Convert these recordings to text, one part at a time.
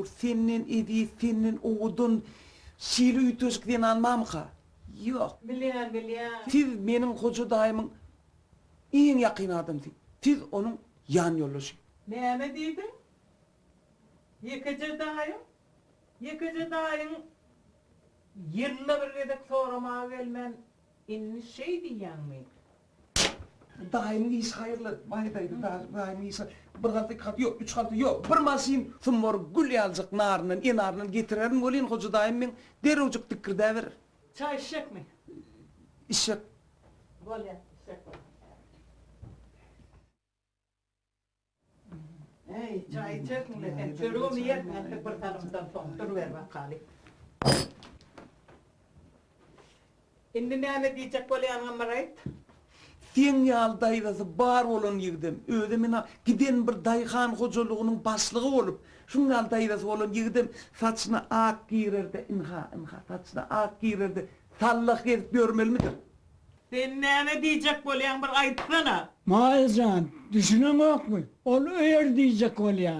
dur, senden eziz, senden owadan, şeýle üýtgeşik zenan barmyka? Ýok. Bilýän, bilýän. Siz meniň Hoja daýymyň iň ýakyn adamsy. Siz onuň ýan ýoldaşy. Näme diýdiň? Ýekeje daýyň? Ýekeje daýyň ýylda bir gezek soramaga gelmän, indi şeý diýýäňmi? Daýymyň işi haýyrly, baý daýza, daýymyň işi bir halta, iki halta, ýok, üç halta, ýok, bir maşyn sumbar gül ýalyjak naryndan, enaryndan getirerin welin, Hoja daýym meň derrewjik dikgirdäberer. Çaý içjekmi? Içjek. Bolýar, içjek bol. Eý, çaý içersiň-le sen, çöregem iýersiň entek bir salymdan soň, duruber bakaly. Indi näme diýjek bolýanyňam bir aýt. Seň ýaly daýzasy bar bolan ýigidem, özem ina giden bir daýhan hojalygynyň başlygy bolup, şuň ýaly daýzasy bolan ýigidem saçyna ak girer-de, ynha, ynha, saçyna ak girer-de, sallah gezip ýörmelimidir? Sen näme diýjek bolýaň bir aýtsana. Maýa jan, düşüneňokmy? Ol öýer diýjek bolýa.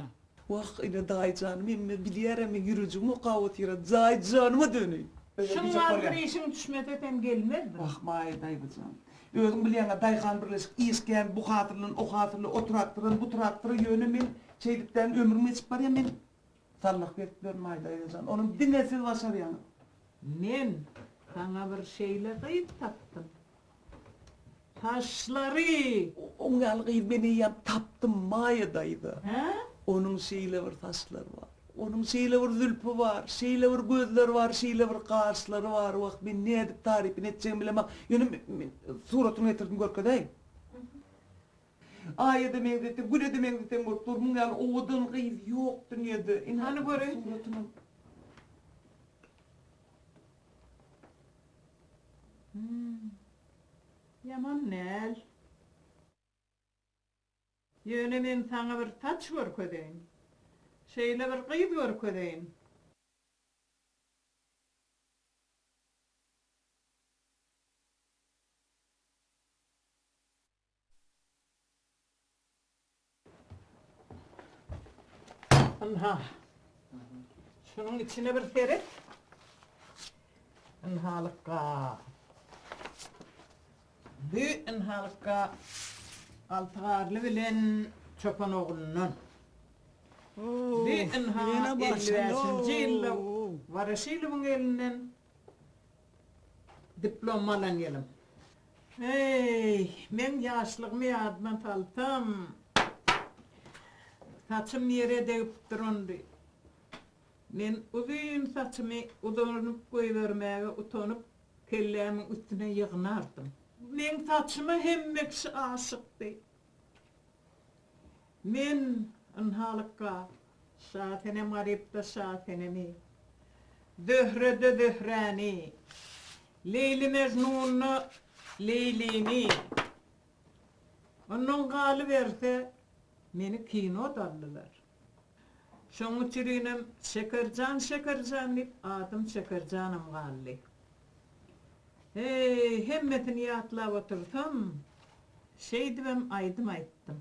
Wah, ine daýy janym, emme bilýärem meň ýürejigim okap otyr-a, jaý janyma döneýin. Şuň ýaly bir işiň düşmese sen gelmezdiň. Wah, Maýa daýza jan. Özüň bilýäň-ä, daýhan birleşik iş kän, bu hasyldan o hasyla, o traktordan bu traktora, ýöne men şeýdipdän ömrüm geçip barýa, men Sallah berip ber Maýda ejejan. Onam diňe siz başarýaňyz. Men saňa bir şeýle gyz tapdym. Saçlary! Oň ýaly gyz men eýýäm tapdym Maýa daýza. Hä? Onuň şeýle bir saçlary bar. Onuň şeýle bir zülpi bar, şeýle bir gözleri bar, şeýle bir gaşlary bar. Wah, men nädip tarypyny etjegimi bilemok. Ýöne men suratyny getirdim görkezäýin. Aýa-da meňzetseň, güle-de meňzetseň bolup dur. Muň ýaly owadan gyz ýok dünýede. Ine, Hany göreýin. suratyny. Hum. Ýaman däl. Ýöne men saňa bir saç görkezeýin. Şeýle bir gyz görkezeýin. Ynha. Şunuň içine bir seret. Ynhalykga. Bu ynhalykga Alty Garly bilen Çopan oglundan. Bu ynha 55-nji ýylda Woroşilowyň elinden Diplom alan ýylym. Eý, meň ýaşlygymy ýadyma salsam, saçym ýere degip durandy. Men uzyn saçymy uzanyp goýbermäge utanyp, kellämiň üstüne ýygnardym. Meň saçyma hemme kişi aşykdy. Men, ynhalykga, Şasenem Garypda Şasenemi, Zöhrede Zöhräni, Leýli-Mejnunda Leýlini, ondan galyberse, meni kino-da aldylar. Şoň üçrinem Şekerjan, Şekerjan diýip adym Şekerjanam galdy. Heý, hemmesini ýatlap otursam, şeýdibem aýdym aýtdym.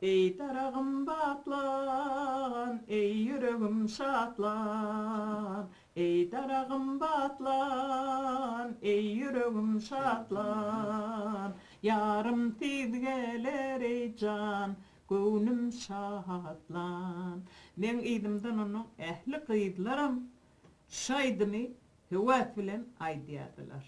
Eý, daragym batlan, eý, ýüregim şatlan, Eý, daragym batlan, eý, ýüregim şatlan, Ýarym tiz geler, eý jan, göwnüm şatlan. Meň yzymdan onuň ähli gyzlaram şu aýdymy höwes bilen aýdýardylar.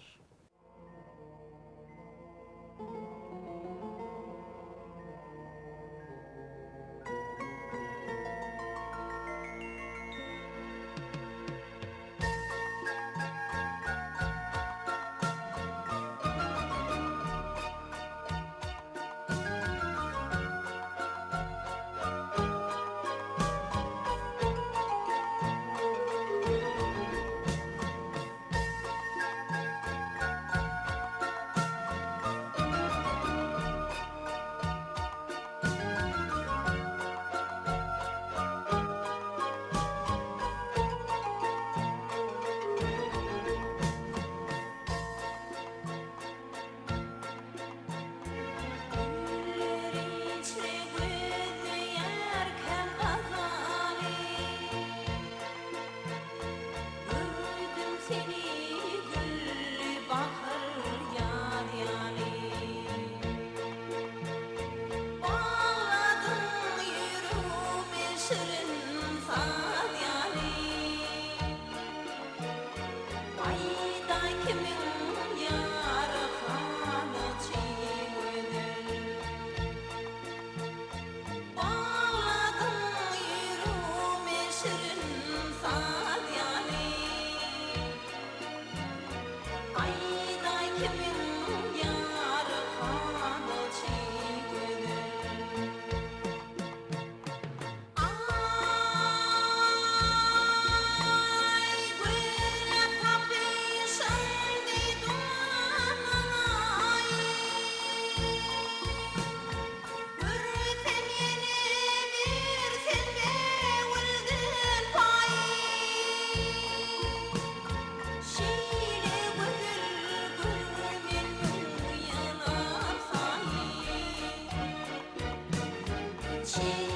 saz ýaly. Aýdaý kimiň ýary halyçy gözel. Bagladyň ýüregime şirin saz ýaly. Aýdaý kimiň ýary halyçy gözel. Aý güne tapyşan deý dumanaý. Görsem ýene bir selbe gülden paý. Şeýle gözel görmen müň ýyl saýyn.